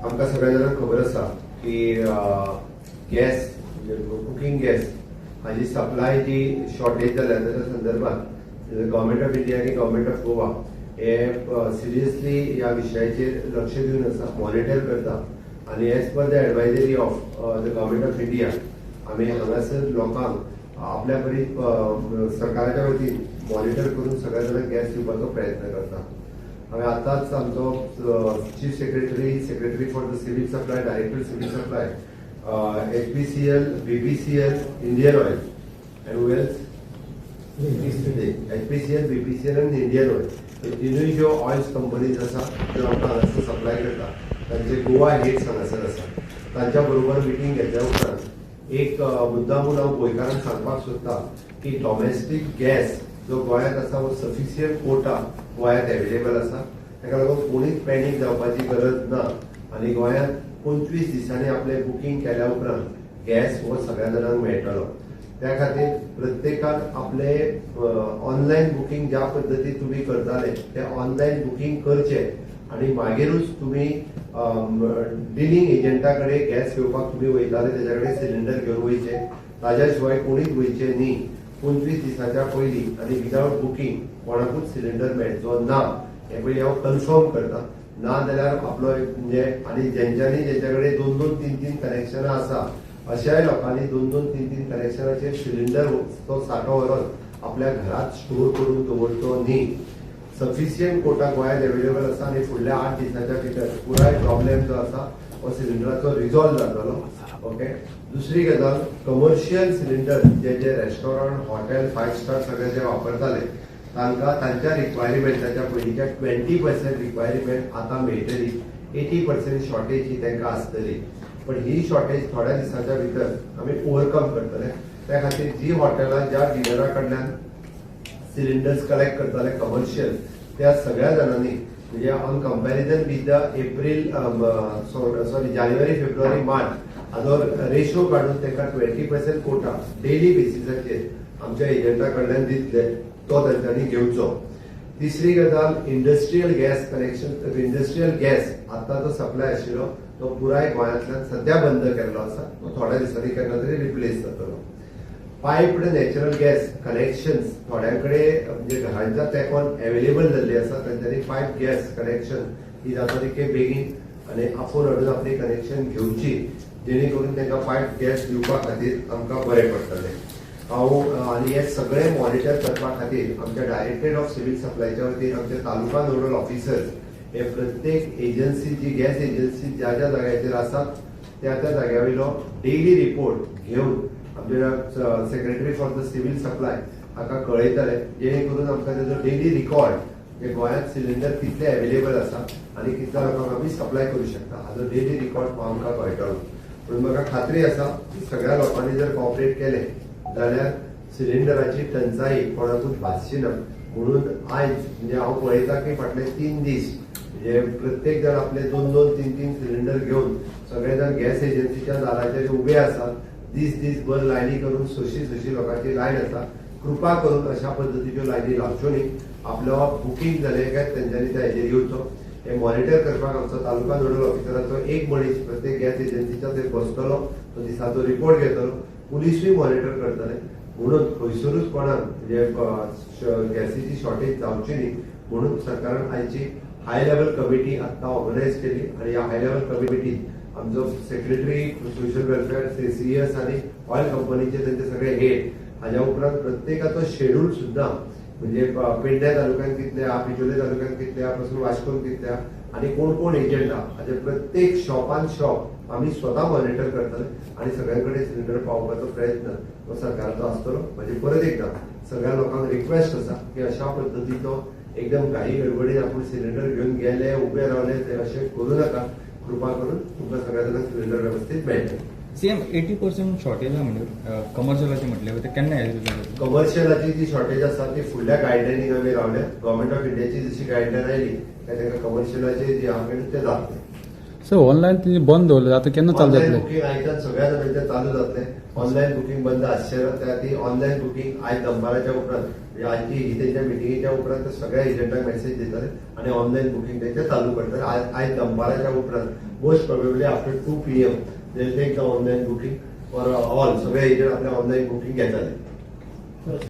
आमकां सगळ्या जाणांक खबर आसा की गॅस, म्हणजे कुकींग गॅस हाजी सप्लाय जी शॉर्टेज जाल्या, ताच्या संदर्भात गव्हर्मेंट ऑफ इंडिया आनी गव्हर्मेंट ऑफ गोवा हे सिरियसली ह्या विशयाचेर लक्ष दिवन आसा, मॉनिटर करता आनी as per the advisory of the Government of India आमी हांगासर लोकांक आपल्या परीन सरकाराच्या वतीन मॉनिटर करून सगळ्या जाणांक गॅस दिवपाचो प्रयत्न करता. हांवें आतांच आमचो Chief Secretary, Secretary for the Civil Supply, Director Civil Supply, HPCL, BPCL, Indian Oil and who else? HPCL, BPCL आनी इंडियन ऑयल हे तिनूय ज्यो ऑयल्स कंपनीज आसा, त्यो आमकां हांगासर सप्लाय करता, तांचे गोवा हेड्स हांगासर आसा. तांच्या बरोबर मिटींग घेतल्या उपरांत एक मुद्दामून हांव गोंयकारांक सांगपाक सोदता की डॉमेस्टीक गॅस जो गोंयांत आसा हो सफिशियंट कोटा गोंयांत एवेलेबल आसा. ताका लागून कोणीच पॅनीक जावपाची गरज ना आनी गोंयांत 25 दिसांनी आपलें बुकींग केल्या उपरांत गॅस हो सगळ्या जाणांक मेळटलो. त्या खातीर प्रत्येकान आपले ऑनलायन बुकींग ज्या पद्दतीन तुमी करताले ते ऑनलायन बुकींग करचें आनी मागीरूच तुमी डिलिंग एजंटा कडेन गॅस घेवपाक तुमी वयताले तेज्या कडेन सिलिंडर घेवन वयचे. ताज्या शिवाय कोणीच वयचे न्ही 25 दिसाच्या पयलीं आनी विदावट बुकींग कोणाकूच सिलिंडर मेळचो ना हें पयलीं हांव कन्फर्म करता. ना जाल्यार आपलो एक म्हणजे आनी जेंच्यांनी जेंच्या कडेन दोन दोन तीन तीन कनेक्शनां आसा, अशाय लोकांनी दोन दोन तीन तीन कनेक्शनाचेर सिलिंडर तो सांठो व्हरून आपल्या घरात स्टोर करून दवरचो न्ही. सफिशियंट कोटा गोंयांत एवेलेबल आसा आनी फुडल्या 8 दिसाच्या भितर पुराय प्रॉब्लेम जो आसा हो सिलिंडराचो रिजॉल्व जातलो. ओके, दुसरी गजाल, कमर्शियल सिलिंडर जे जे रेस्टॉरंट, हॉटेल, फायव स्टार सगळे जे वापरताले, तांकां तांच्या रिक्वायरमेंटाच्या पयलींच्या 20% रिक्वायरमेंट आतां मेळटली. 80% शॉर्टेज ही तांकां आसतली, पण ही शॉर्टेज थोड्या दिसाच्या भितर आमी ओवरकम करतले. त्या खातीर जी हॉटेलां ज्या डिलरा कडल्यान सिलिंडर्स कलेक्ट करताले कमर्शियल, त्या सगळ्या जाणांनी म्हणजे on comparison with the April, sorry, January, February, March हाजो रेशो काडून तांकां 20% कोटा डेली बेसिसाचेर आमच्या एजंटा कडल्यान दितले, तो तांच्यांनी घेवचो. तिसरी गजाल, industrial gas connection. Industrial gas आतां जो सप्लाय आशिल्लो तो पुराय गोंयांतल्यान सद्या बंद केल्लो आसा. तो थोड्या दिसांनी केन्ना तरी रिप्लेस जातलो. पायप्ड नॅचरल गॅस कनेक्शन्स थोड्यां कडेन म्हणजे घरांच्या तेंकोन एवेलेबल जाल्ली आसा, तांच्यांनी पायप गॅस कनेक्शन ही जाता तितके बेगीन आनी आफोवन हाडून आपली कनेक्शन घेवची, जेणे करून तांकां पायप गॅस दिवपा खातीर आमकां बरें पडटलें. हांव आनी हे सगळें मॉनिटर करपा खातीर आमच्या डायरेक्टरेट ऑफ सिव्हिल सप्लायच्या वतीन आमचे तालुका नोडल ऑफिसर्स हे प्रत्येक एजन्सी, जी गॅस एजन्सी ज्या ज्या जाग्याचेर आसात, त्या त्या जाग्या वयलो डेली रिपोर्ट घेवन आमच्या Secretary for the Civil Supply हाका कळयतले, जेणे करून आमकां तेजो डेली रिकॉर्ड, जे गोंयांत सिलिंडर कितले एवेलेबल आसा आनी कितल्या लोकांक आमी सप्लाय करूं शकता, हाजो डेली रिकॉर्ड हो आमकां कळटलो. पूण म्हाका खात्री आसा की सगळ्या लोकांनी जर कॉपरेट केलें जाल्यार सिलिंडराची टंचाई कोणाकूच भासची ना. म्हणून आयज म्हणजे हांव पळयता की फाटले 3 दीस म्हणजे प्रत्येक जाण आपले दोन दोन तीन तीन सिलिंडर घेवन सगळे जाण गॅस एजन्सीच्या दाराचेर उबे आसात. दीस दीसभर लायनी करून सशी सशी लोकांची लायन आसा. कृपा करून अशा पद्दतीच्यो लायनी लावच्यो न्ही. आपलो बुकींग जालें काय तेंच्यांनी त्या हेजेर येवचो. हे मॉनिटर करपाक आमचो तालुका नोडल ऑफिसराचो एक मनीस प्रत्येक गॅस एजन्सीच्या थंय बसतलो, तो दिसाचो रिपोर्ट घेतलो, पुलिसूय मॉनिटर करतले. म्हणून खंयसरूच कोणाक म्हणजे गॅसीची शॉर्टेज जावची न्ही म्हणून सरकारान आयची हाय लेवल कमिटी आत्तां ऑर्गनायज केली आनी ह्या हाय लेवल कमिटीत आमचो सेक्रेटरी सोशल वेलफेअर, सीएस आनी ऑयल कंपनीचे तेंचे सगळे हेड, हाज्या उपरांत प्रत्येकाचो शेड्यूल सुद्दां, म्हणजे पेडण्या तालुक्यात कितले आहा, बिचोले तालुक्यात कितले आहा, पासून वास्कोन कितले आहा आनी कोण कोण एजंट आहा, हाजे प्रत्येक शॉपान शॉप आमी स्वता मॉनिटर करतले आनी सगळ्यां कडेन सिलिंडर पावोवपाचो प्रयत्न हो सरकाराचो आसतलो. म्हणजे परत एकदा सगळ्या लोकांक रिक्वेस्ट आसा की अशा पद्दतीचो एकदम घाई गडबडीन आपूण सिलिंडर घेवन गेले, उबे रावले, ते अशें करूं नाका. कृपा करून तुमकां सगळ्या जाणांक सिलिंडर वेवस्थीत मेळटले. सीएम, 80% शॉर्टेज आहा म्हणजे कमर्शियलाचे म्हटले, ते केन्ना येतले? कमर्शियलाची जी शॉर्टेज आसा ती फुडल्या गायडलायनीक आमी रावल्या. गव्हर्मेंट ऑफ इंडियाची जशी गायडलायन आयली काय तांकां कमर्शियलाचे जे आहा ते जातले. सर, ऑनलायन तेंचे बंद दवरलें, आतां केन्ना चालू ऑनलायन जातलें? बुकींग आयच्यान सगळ्या जाणांचें चालू जातलें. ऑनलायन बुकींग बंद आसचें ना. त्या खातीर ऑनलायन बुकींग आयज दनपाराच्या उपरांत, म्हणजे आजची ही तेंच्या मिटिंगेच्या उपरांत ते सगळ्या एजंटांक मेसेज दितले आनी ऑनलायन बुकींग तेंचें चालू करतले आयज दनपाराच्या उपरांत. Most probably after 2 p.m. they take the online booking for all. सगळे एजंट आपले ऑनलाईन बुकिंग घेताले.